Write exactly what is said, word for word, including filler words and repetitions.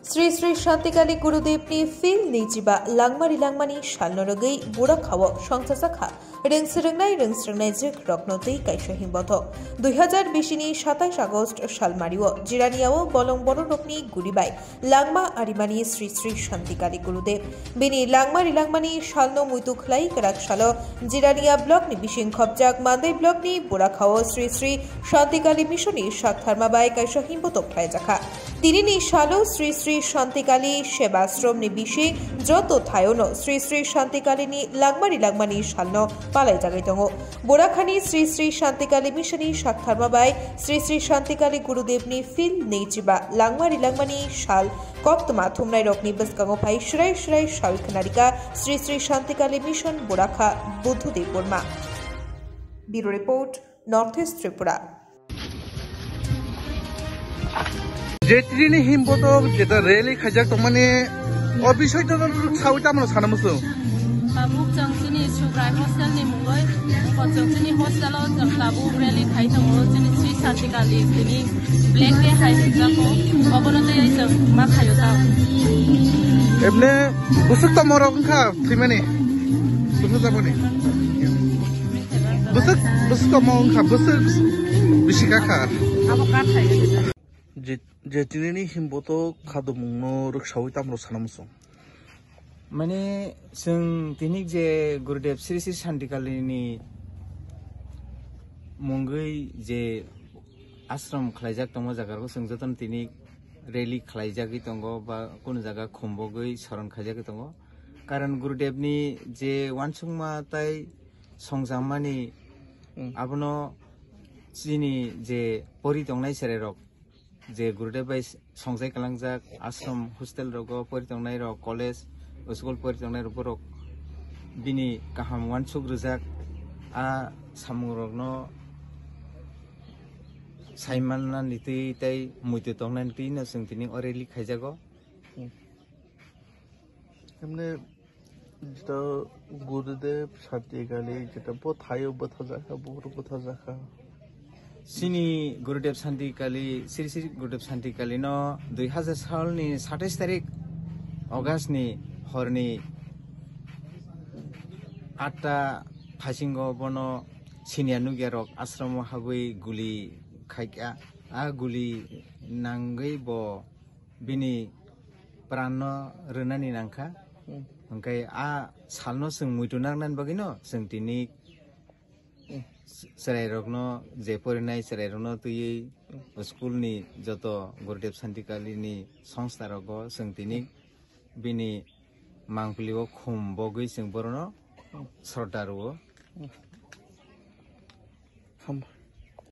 Sri Sri Shantikali Gurudevni phil nwichiba langmari langmani salno rwgwi Burakha o songchajak kha rwngsrwngnai rwngsrwngnai jwk rokno twi kaisa himbothok. Dui hazar bisi ni satais August salmari o Jirania o bolong borok rokni guri bai langma arimani Sri Sri Shantikali Gurudev. Bini langmari langmani salno muitu khlai kwrak salo Jirania block ni bising khopjak Mandai block ni Burakha o Sri Sri Shantikali Mission ni saktharma bai kaisa himbothok khlaijakha. Tinini salo Sri Sri Shantikali Sebashrom ni bising joto thaiono Sri Sri Shantikali ni langmari langmani salno palaijagwi tongo. Borakhani Sri Sri Shantikali Mission ni saktharma bai Sri Sri Shantikali Gurudev ni phil nwichiba langmari langmani sal koktwma thumnai rokni bwskango phai srai srai sawi khwnarika Sri Sri Shantikali Mission Borakha Buddhadev Burma. Bureau Report, North East Tripura. Je tini himbothok jeta rally khaijak tongmani o bisoi to sawi tamo sana musu. Tabuk chwng chini Subrai hostel ni mungoi, bo chwng chini hostel o chwng tabuk rally khai tongo chini Sri Shantikali tini black day hai hwnjak o, obono tei ai chwng ma khaio ta. Ebne busuk tamo rok wngkha thwimani, busuk tamo ni. Bwswk, bwswk tamo wngkha, bwswk bisi kakha. Abo kathai. Je, je tinini himbothok khadumungno rwksawi tamrok sana muchung. Mane, chwng tini je Gurudev Sri Sri Shantikali ni mungwi je ashram khlaijak tongma jaga rok chwng jotono tini rally khlaijagwi tongo ba kunu jaga khumbogwi soron khaijagwi tongo. Karon Gurudev ni je uansukma tai songjakmani, hmm, abono chini je pori tongnai cherai rok, je Gurudev bai songjai kalangjak ashram hostel rogo pori tongnai rok, college, school pori tongnai rok, borok bini kaham uansuk rwjak a samung rokno saimanna nitwi tei muitu tongna nitwi no chwng tini o rally khaijago. Hmm. Emne jeta Gurudev Shantikali jeta bo thaio bwthajakha, buphuru bwthajakha. Chini Gurudev Shantikali, Sri Sri Gurudev Shantikali no dui hazar sal ni satais tarik August ni horni atta phaisingo bono siniya nukya rok asromo habwi guli khaikha. A guli nangwi bo bini pranno rwnani nangkha. Hmm. Hwnkhe a salno chwng muitu nangnani bagwino chwng tini, hmm, chwrairokno, je porinai chwrairokno twiwi, hmm, school ni joto Gurudev Shantikali ni songstha rogo chwng tini bini mangpili o khum bogwi chwng borokno, hmm, sroddha rwo. Hmm. Ham-,